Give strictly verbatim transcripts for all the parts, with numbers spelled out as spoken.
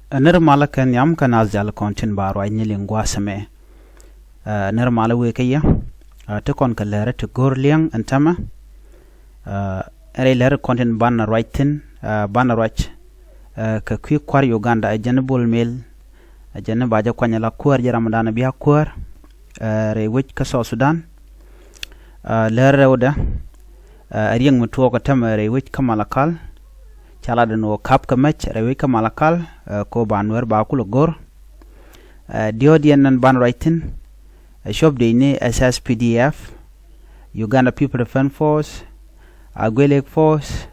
Ɛ nir malä kɛ nhiam kä naath jal kɔn tin ba ruac ni liŋ gua̱a̱th ɛmɛ. Ɛ nir malä wëë kä yɛ. Ɛ ti kɔn kɛ lɛrä ti go̱r liɛŋ ɛn tämɛ. Ɛ rɛy lɛrä kɔn tin banɛ ruac thi̱n, ɛ banɛ ruac, ɛ kɛ kui̱ kua̱r Uganda, ɛ jɛn Bol Mel, ɛ jɛn ba jɛ kuany ala kuäär, jɛ ramdan bia kuäär, ɛ rɛy wec kä South Sudan. Ɛ lɛrä rɛwdɛ, ɛ riɛŋ mi tuɔɔk ɛ tämɛ rɛy wec kä Malakal. Ca lat ɛn ɣöö ka̱p kɛ mɛc rɛy wec kä Malakal, ɛ ko ba Nuɛr ba kulɛ go̱r. Ɛ diɔ̱ɔ̱diɛn nɛn banɛ ruac thi̱n, ɛ cuɔp dec ni S S P D F, Uganda People Defense Force, Agwelek Force,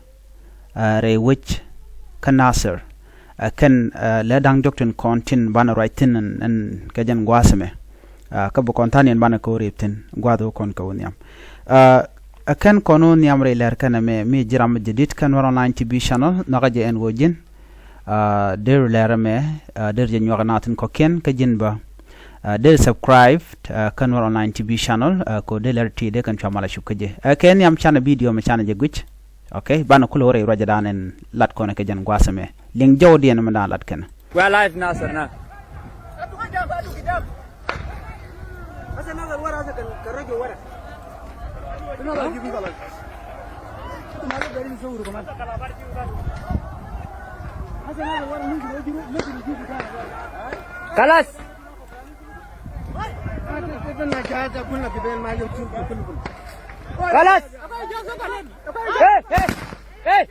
ɛ rɛy wec kä Nasir. Ɛ kɛn, ɛ lɛ da̱ŋ diɔ̱k tin kɔn tin banɛ ruac thi̱n ɛn, ɛn kɛ jɛn gua̱a̱th ɛmɛ. Ɛ kä bi kɔn tha̱a̱n yɛn banɛ kɛ wä rip thi̱n gua̱a̱th wä kɔn kɛ wä nhiam. Ɛ kɛn kɔn wä nhiam rɛy lɛr kɛn ɛmɛ mi ji̱ ram mi jadid kä Nuer Online T V channel, nhɔakä jɛ ɛn ɣöö ji̱n. Ɛ der lɛr ɛmɛ, ɛ der jɛ nyuak na thi̱n kɔ̱kiɛn kä ji̱n bä. Ɛ der subscribe, ɛ kä Nuer Online T V channel, ɛ ko der lɛr ti dee kɛn cua mal a cuk kä jɛ. Ɛ kɛ nhiam canɛ video mɛ canɛ jɛ guic. Ok, banɛ kulɛ wä rɛy ruacɛ dan ɛn lat kɔn kɛ jɛn gua̱a̱th ɛmɛ. Liŋ jɔwdiɛn mɛ dan lat kɛn. We are live now, sir, now. Kalas. Kalas. Hey, hey, hey.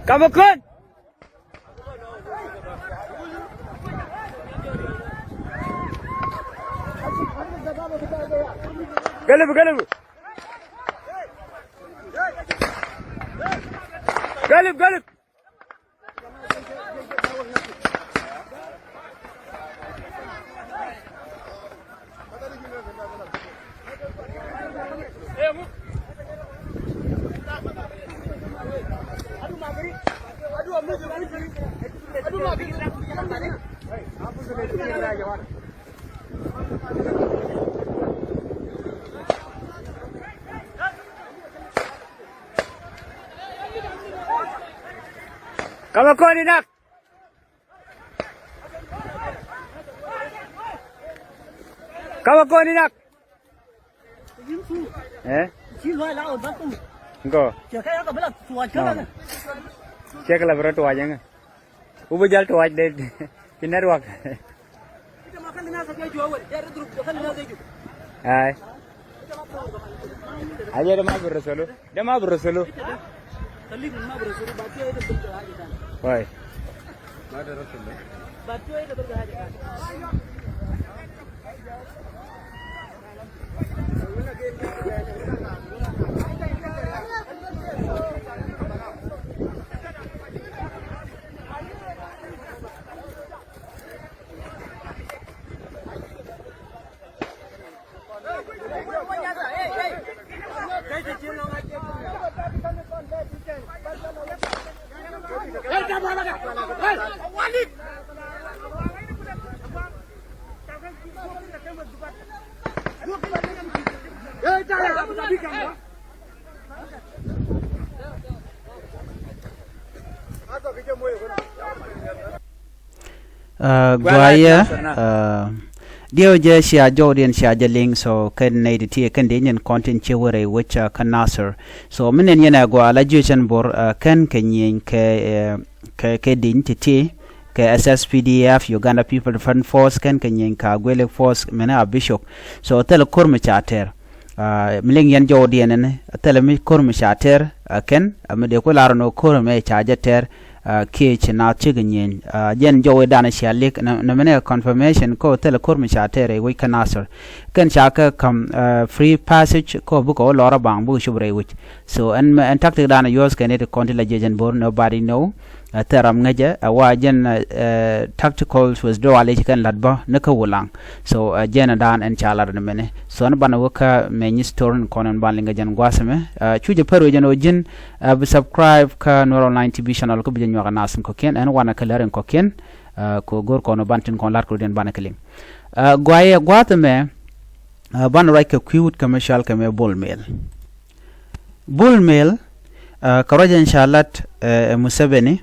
Kamakön. Galib, galib. Galib, galib. Kamakön inak. Kamakön inak. Eh? Ŋɔ. Cɛ kɛ la bɛ rɔ tuac ɛŋɛ. Wubä jal tuac dee ci network. Ai. Aje dee ma bi rɔ solo. Dee ma bi rɔ solo. Wai. Guayɛ, diɛw jɛ cia jɔwdiɛn cia jɛ liŋ, so kɛn nɛy ti ti kɛn di nyin kɔn tin ci wä rɛy wec kä Nasir. So mi nɛn yɛn ɛ gua la jiö cɛn bor kɛn kɛ nyieny kɛ kɛ kɛ diny ti ti kɛ S S P D F, Uganda People Defense Force, kɛn kɛ nyieny kɛ Agwelek Force mɛnɛ a Bishop. So thilɛ kor mi ca tɛr. Mi liŋ yɛn jɔwdiɛn ɛn thilɛ mi kor mi ca tɛr kɛn mi dee ku lar nɔ kor mɛ ca jɛ tɛr. Kiɛ ci naath cikɛ nyieny jɛn jɔwdiɛn cia lik nɛ mɛnɛ confirmation kɔ thilɛ kor mi ca tɛr rɛy wec kä Nasir. Kɛn ca kɛ kam free passage kɔ bikɛ wä lɔr a baŋ bikɛ cop rɛy wec. So ɛn tactic dan a yuɔth kɛn it kɔn ti la jiɛc ɛn bor nobody know. Ɛ thil ram ŋäcɛ ɛ wa jɛn ɛ tactical withdrawal i̱ ci kɛn la̱t bä ni kä Wulaŋ. So ɛ jɛn ɛ daan ɛn ca lat ni mɛni. So ɛn banɛ wä kä mɛ nyi story ni kɔn ɛn ban liŋ ɛ jɛn gua̱a̱th ɛmɛ. Ɛ cu jɛ pär wee jɛn ɔ ji̱n ɛ bi subscribe kä Nuer Online T V channel kä bi jɛ nyuak ɛ nath in kɔ̱kiɛn ɛn wanɛ kä lär in kɔ̱kiɛn. Ɛ kɛ go̱r kɔn ɔ ban tin kɔn lat kɛ rɔ diɛn banɛ kɛ liŋ. Ɛ guayɛ gua̱a̱th ɛmɛ ɛ banɛ ruac kɛ kui̱ wut kɛ mɛ cual kɛ mɛ Bol Mel. Bol Mel ɛ kɛ ruac ɛn ca lat ɛ Museveni.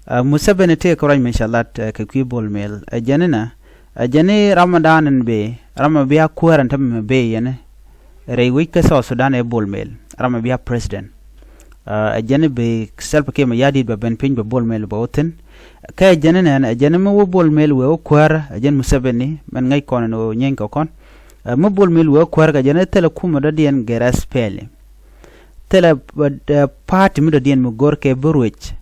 Ɛ Museveni tëë kɛ ruac mi ca lat ɛ kɛ kui̱ Bol Mel ɛ jɛn inɛ ɛ jɛn i̱ ram mi daan in bëë ram mi bia kuäär ɛn tämɛ mi bëë yɛn rɛy wec kä South Sudan ɛ Bol Mel ram mi bia president. Ɛ jɛn i̱ bëë Salva Kiir Mayardit bɛ ben piny bɛ Bol Mel bɛ wä thi̱n. Kɛ ɛ jɛn inɛn ɛ jɛn i̱ mi wä Bol Mel wee wä kuäärä ɛ jɛn Museveni mɛn ŋäc kɔn in ɣöö nyieeny kɛ kɔn. Ɛ mi Bol Mel wee wä kuäärä kɛ jɛn i̱ thilɛ kumɛ dɔ̱diɛn gɛr S P L M. Thilɛ ɛ party mi dɔ̱diɛn mi go̱r kɛ bi ruec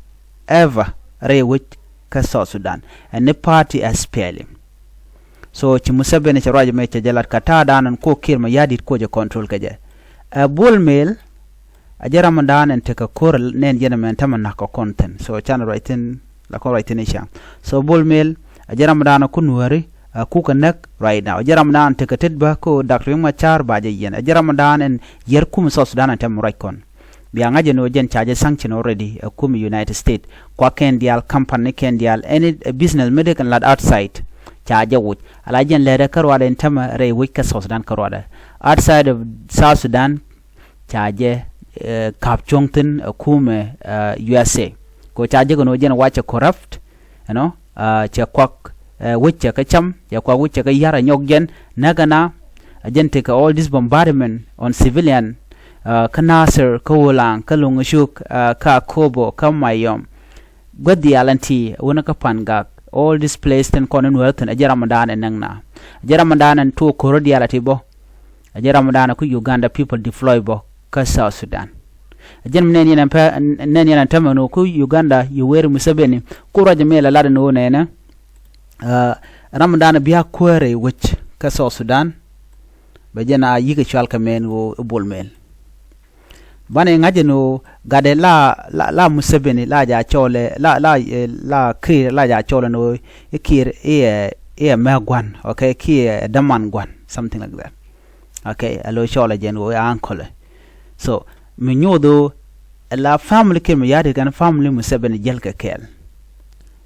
ever rɛy wec kä South Sudan. Ɛ ni party S P L M. So ci Museveni cɛ ruac mɛ cɛ jɛ lat kɛ ta̱a̱ da̱a̱n ɛn kuɔ Kiir Mayardit kuɔ jɛ control kɛ jɛ. Ɛ Bol Mel a jɛ ram da̱a̱n ɛn tekɛ ko̱r nɛn jɛn ɛmɛn tämɛ na̱k kɛ kɔn thi̱n. So canɛ ruac thi̱n la kɔn ruac thi̱n i̱ ca. So Bol Mel a jɛ ram da̱a̱n ɛ ku nuääri ɛ kukɛ näk right now. A jɛ ram da̱a̱n tekɛ tet bä ko Doctor Riek Machar ba jɛ yiɛn. A jɛ ram da̱a̱n ɛn yɛr kum South Sudan ɛn tämɛ ruac kɔn. Bia ŋa̱c ɛn ɣöö jɛn ca jɛ sanction already ɛ kum United States. Kua kɛn diaal company kɛn diaal any business mi dee kɛn lat outside ca jɛ wuc. Ala jɛn lɛɛrɛ kä ruadɛ in tämɛ rɛy wec kä South Sudan kä ruadɛ. Outside of South Sudan ca jɛ ɛ ka̱p cuɔ̱ŋ thi̱n ɛ kumɛ ɛ U S A. Ko ca jɛ kɛn ɣöö jɛn wacɛ corrupt. Ɛnɔ cɛ kuak ɛ wec cɛ kä cam cɛ kuak wec cɛ kä ya̱r ɛ nyɔk jɛn näk ɛna. Ɛ jɛn tekɛ all this bombardment on civilian ɛ kä Nasir kä Wulaŋ kä Loŋcuk ɛ kä Akobo kä Mayom. Guäth diaal ɛn ti wänä kä Pangak all this place tin kɔn in wääth thi̱n ɛ jɛ Ramadan ɛ näk na. Ɛ jɛ Ramadan ɛn tuɔɔk ko̱rä diaal ɛ ti bä. Ɛ jɛ Ramadan ɛ ku Uganda people deploy bä kä South Sudan. Ɛ jɛn mi nɛn yɛn ɛn pɛ nɛn yɛn ɛn tämɛ ni ku Uganda Yoweri Museveni ku ruac mi la lat ni wä nɛnɛ. Ɛ Ramadan bia kuäärɛ i̱ wec kä South Sudan. Bɛ jɛn a yik i̱ cual kɛ mɛn wä i̱ Bol Mel. Banɛ ŋa̱c ɛn ɣöö gatdɛ la la la Museveni la ja cɔɔlɛ la la la Kiir la ja cɔɔlɛ ɛn ɣöö i̱ Kiir i̱ ɛ i̱ ɛ mɛ gua̱n, okay, Kiir ɛ däman gua̱n, something like that. Okay, ɛ lo̱ cɔɔlɛ jɛn ɣöö i̱ uncle. So mi nyuuth ɣöö ɛ la family Kiir Mayardit kɛn family Museveni jäl kɛ kɛɛl.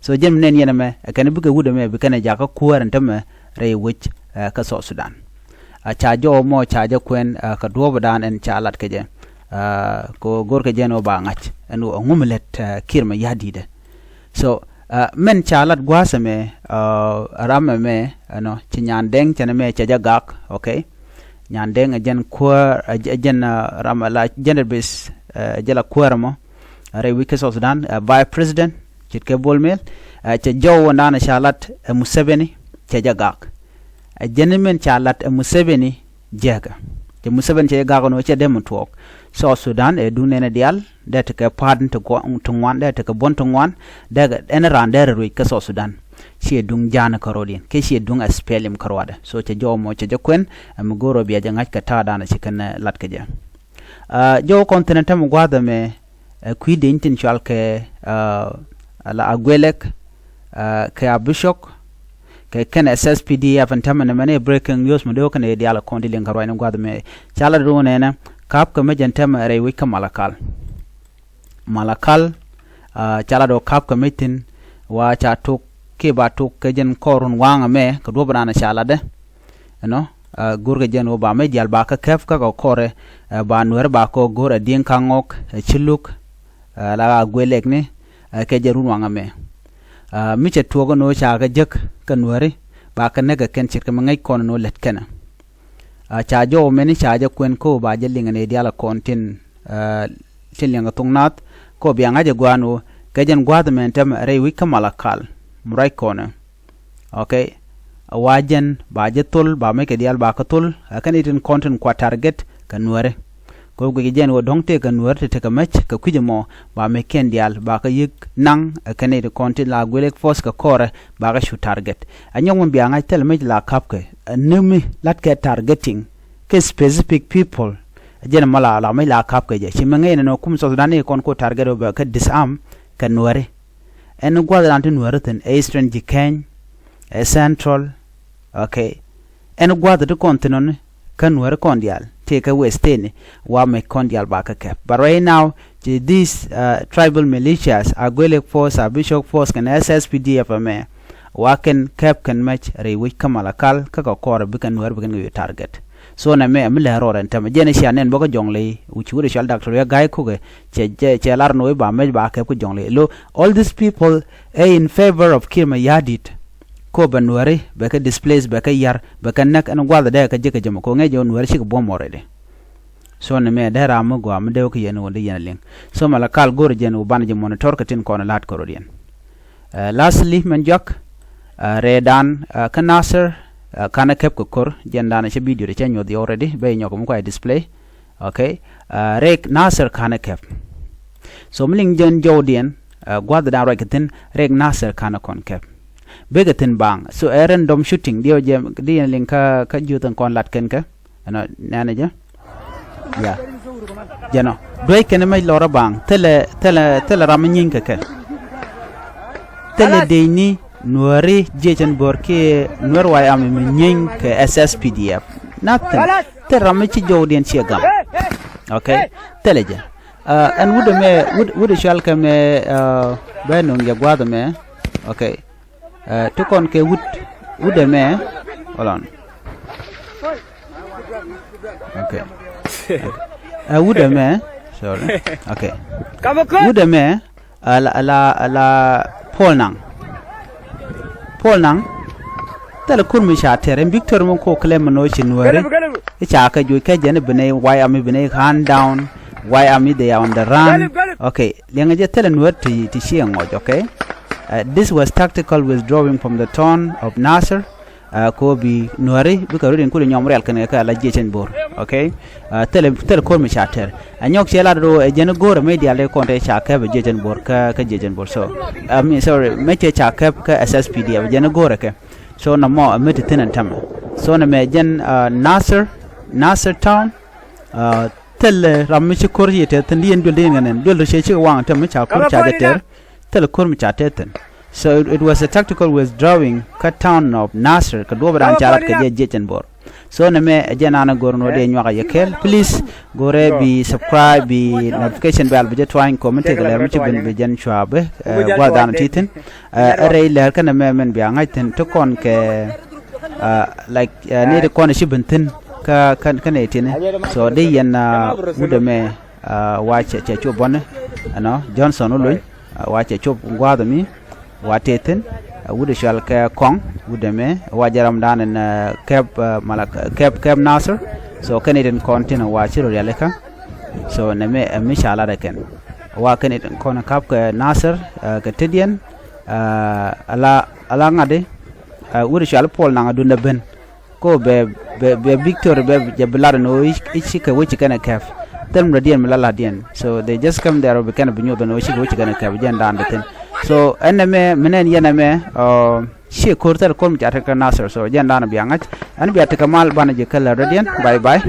So jɛn mi nɛn yɛn ɛmɛ ɛ kɛn bikɛ wut ɛmɛ bi kɛn ɛ jakä kuäär ɛn tämɛ rɛy wec ɛ kä South Sudan. A ca jɔw mɔ ca jɛ kuɛn ɛ kɛ duɔ̱ɔ̱pdan ɛn ca lat kɛ jɛ. Ɛ kɛ ɣöö go̱rkɛ jɛn ɣöö ba ŋa̱c ɛn ɣöö ɛŋu mi lät ɛ Kiir Mayarditdɛ. So ɛ mɛn ca lat gua̱a̱th ɛmɛ ɛ ram ɛmɛ ɛnɔ ci Nyandɛŋ cɛn ɛmɛ cɛ jɛ gak, okay. Nyandɛŋ ɛ jɛn kuäär ɛ jɛn ɛ ram ɛ la jɛn ɛ bes ɛ jɛ la kuäär ɛmɔ. Rɛy wec kä South Sudan ɛ vice president ce̱tkɛ Bol Mel ɛ cɛ jɔw wä naan ɛ ca lat ɛ Museveni cɛ jɛ gak. Ɛ jɛn mɛn ca lat ɛ Museveni jɛɛkä. Cɛ Museveni cɛ jɛ gak ɛn ɣöö cɛ dee mi tuɔɔk. South Sudan ɛ duŋ nɛnɛ diaal dee tekɛ pa̱a̱t ti ŋuan dee tekɛ buɔ̱n ti ŋuan. Dee ɛn raan dee rɛ ruec kä South Sudan. Ciɛ duŋ ja̱a̱n kä rɔɔdiɛn kɛ ciɛ duŋ S P L M kä ruadɛ. So cɛ jɔw mɔ cɛ jɛ kuɛn ɛ mi go̱o̱r ɔ bia jɛ ŋa̱c kɛ ta̱a̱ da̱a̱n ɛ ci kɛn lat kɛ jɛ. Ɛ jɔw kɔn thi̱n ɛ tämɛ gua̱a̱th ɛmɛ ɛ kui̱ deny tin cual kɛ ɛ ala Aguelek ɛ kɛ Abishok kɛ kɛn S S P D F ɛn tämɛ nɛ mɛn i̱ breaking news mi dee wä kɛn i̱ diaal ɛ kɔn di liŋ kɛ ruacni gua̱a̱th ɛmɛ. Ca lat ruun ɛnɛ ka̱p kɛ mec ɛn tämɛ rɛy wec kä Malakal. Malakal ɛ ca lat ɔ ka̱p kɛ mec thi̱n wa ca tok kiɛ ba tok kɛ jɛn kɔr run waŋ ɛmɛ kɛ duɔ̱p ɛn ca latdɛ. Ɛnɔ ɛ go̱rkɛ jɛn ɣöö ba mɛ jial ba kä kɛp kä kɛ kɔrɛ ɛ ba nuɛri ba kɔ go̱r ɛ di̱eŋ ka̱ŋ ŋɔk ɛ ci luk ɛ la Aguelek ni ɛ kɛ jɛ run waŋ ɛmɛ. Ɛ mi cɛ tuɔɔk ɛn ɣöö ca kɛ jek kɛ nuɛri ba kɛ näk ɛ kɛn ce̱tkɛ mi ŋäc kɔn ɛn ɣöö lät kɛnɛ. Ɛ ca jɔw mɛni ca jɛ kuɛn kä ɣöö ba jɛ liŋɛ ni diaal ɛ kɔn tin ɛ tin liɛŋɛ thok naath kä ɣöö bia ŋa̱c ɛ gua̱a̱n ɣöö kɛ jɛn gua̱a̱th ɛmɛ ɛn tämɛ rɛy wec kä Malakal mi ruac kɔnɛ. Okay. Ɛ wa jɛn ba jɛ thol ba mec kɛ diaal ba kä thol ɛ kɛn i̱ tin kɔn tin kua target kɛ nuɛri. Kɛ ɣöö guic jɛn ɣöö dɔ̱ŋ tëëkɛ nuɛri ti tekɛ mec kɛ kui̱c ɛmɔ ba mec kɛn diaal ba kä yi̱k naŋ ɛ kɛn i̱ tin kɔn tin la Aguelek force kɛ kɔrɛ ba kä cu target. Ɛ nyɔk mi bia ŋa̱c thilɛ mec la ka̱pkɛ ɛ ni mi la̱tkɛ targeting kɛ specific people. Ɛ jɛn ɛmɔ la la mec la ka̱pkɛ jɛ ci mi ŋäc ɛn ɛ nɔ kum South Sudan i̱ kɔn ko target ɣöö bɛ kɛ disarm. kɛ Nuääri. Ɛn gua̱th dan ti Nuääri thi̱n ɛ Eastern Jikɛny, ɛ Central, okay. Ɛn gua̱th ti kɔn thi̱n ɔni kä Nuääri kɔn diaal ti kɛ West teni wa mec kɔn diaal ba kɛ kɛp. But right now, ci these uh, tribal militias, Agwelek force, Abishok force kɛn S S P D F ɛmɛ, wa kɛn kɛp kɛn mɛc rɛy wec kä Malakal kä kɛ kɔr bi kɛn Nuääri bi kɛn kɛ yui target. So nɛ mɛ mi lɛ rɔɔdɛ ɛn tämɛ jɛn cia nɛn bä kä Jɔŋley wi̱c wut cɔal Doctor Riek Gai Kok ɛ cɛ cɛ lar ni wec ba mɛc ba kɛp kä Jɔŋley lo. All these people ɛ in favor of Kiir Mayardit. Ko bɛ Nuääri bɛ kɛ displace, bɛ kɛ yar, bɛ kɛ näk, ɛn gua̱th dee kɛ ji̱ kɛ jɛ mɔ ko ŋäc jɛ Nuääri cikɛ buɔ̱m already. So nɛ mɛ dee ram mi gɔaa mi dee wä kä yɛn wä dee yɛn liŋ. So Malakal go̱o̱r jɛn wä banɛ jɛ monitor kɛ tin kɔn la̱t kɛ rɔɔdiɛn. Uh, lastly mɛn juak, uh, rɛɛdan uh, kä Nasir, uh, kanɛ kɛp kɛ ko̱r, jɛn danɛ cɛ video ti cɛ nyuɔth already bɛ nyɔk mi kuay display. Okay. Uh, rɛɛk Nasir kanɛ kɛp. So mi liŋ jɛn jɔwdiɛn, uh, gua̱th dan ruac kɛ thi̱n, rɛɛk Nasir kanɛ kɔn kɛp. Bekɛ thi̱n baŋ. So ɛ random shooting diɛw jɛ diɛn liŋ kä kä juth ɛn kɔn lat kɛn kɛ. Ɛnɔ nɛnɛ jɛ. Ya. Jɛnɔ. Duec kɛn mɛ lɔrä baŋ. Thilɛ thilɛ thilɛ ram mi nyiny kɛ kɛ. Thilɛ dec ni Nuääri jiɛc ɛn bo̱r kiɛ Nuäär White Army mi nyiny kɛ S S P D F. Nothing. Thilɛ ram mi ci jɔwdiɛn ciɛ gam. Okay. Thilɛ jɛ. Uh, ɛn wut ɛmɛ wut wut cɔal kɛ mɛ uh, bɛ nuŋ jɛ gua̱th ɛmɛ. Okay. Uh, ti kɔn kɛ wut wut ɛmɛ. Hold on. Okay. Uh, wut ɛmɛ. Sorry. Okay. Wut ɛmɛ. Ala ala ala Paul Nang. Paul Nang. Thilɛ kur mi ca tɛr in Victor mi ko kɛ lɛ mi nɔ ci Nuääri. I̱ ca kɛ juɔc kɛ jɛn bi nɛ White Army bi nɛ hand down. White Army they are on the run. Okay. Liɛŋɛ jɛ thilɛ Nuäär ti ti ci ŋɔc. Okay. Uh, this was tactical withdrawing from the town of Nasir. Uh, ko bi Nuääri bikɛ rut in kuli nyɔm rial kɛn kɛ ala jiɛc ɛn bo̱r. Okay. Uh, thilɛ thilɛ ko̱r mi ca tɛr a nyɔk ciɛ lat ro ɛ jɛn go̱rɛ mi dial de kɔn te ca kɛp ɛ jiɛc ɛn bo̱r kä kä jiɛc ɛn bo̱r. So I mean sorry, mɛ cɛ ca kɛp kä S S P D F ɛ jɛn go̱rɛ kɛ. So na mɔ ɛ mi ti thin ɛn tämɛ. So na mɛ jɛn uh, Nasir Nasir town. Uh, thilɛ ram mi ci ko̱r yɛ tɛr thin di yɛn duel di yɛn ŋɛn ɛn duel ri cɛ cikɛ waŋ tämɛ ca ko̱r ca jɛ tɛr. Thilɛ ko̱r mi ca tɛr thin. So it, it was a tactical withdrawing kä town of Nasir kɛ duɔ̱p dan ca lat kɛ jɛ jiɛc ɛn bo̱r. So nɛ mɛ ɛ jɛ naan ɛ go̱r nɔ dee nyuak ɛ yɛ kɛl. Please go̱rɛ bi subscribe bi notification bell bi jɛ tuany kɔ mi tekɛ lɛr mi ci ben bi jɛn cua bi gua̱th dan ti thin. Ɛ rɛy lɛr kɛnɛ mɛ mɛn bia ŋa̱c thin ti kɔn kɛ like ni ti kɔn ci ben thin kä kä nɛ tini. So dee yɛn wut ɛmɛ. Uh, wa cɛ cɛ cop bɔni ɛnɔ Johnson Oluny. Uh, wa cɛ cop gua̱a̱th mi wa tëë thi̱n. Uh, wut ɛ cual kɛ kɔŋ wut ɛmɛ wa jɛ ram dan ɛn uh, kɛp uh, malak kɛp kɛp Nasir. So kɛn itin kɔn tin wa ci rɔ rialikä. So nɛ mi ɛ mi ca lat ɛ kɛn wa kɛn itin kɔn kap kɛ Nasir uh, kɛ tëdiɛn. Uh, ala ala ŋa̱di uh, wut ɛ cual Paul Nang a dundä ben. Ko bɛ bɛ bɛ Victoria bɛ jɛ bi lat ni ɣöö i̱ ci kɛ wec ci kɛn ɛ kɛp. Thil mi dɔ̱diɛn mi la latdiɛn. So they just come there bi kɛn bi nyuɔth ni ɣöö ci kɛ wec ci kɛn ɛ kɛp jɛn dan bi thin. So ɛn ɛmɛ mi nɛn yɛn ɛmɛ ci ko̱r thil ko̱r mi ca tekɛ Nasir. So jɛn dan bia ŋa̱c ɛn bia tekɛ mal banɛ jɛ kɛ lät dɔ̱diɛn. Bye bye.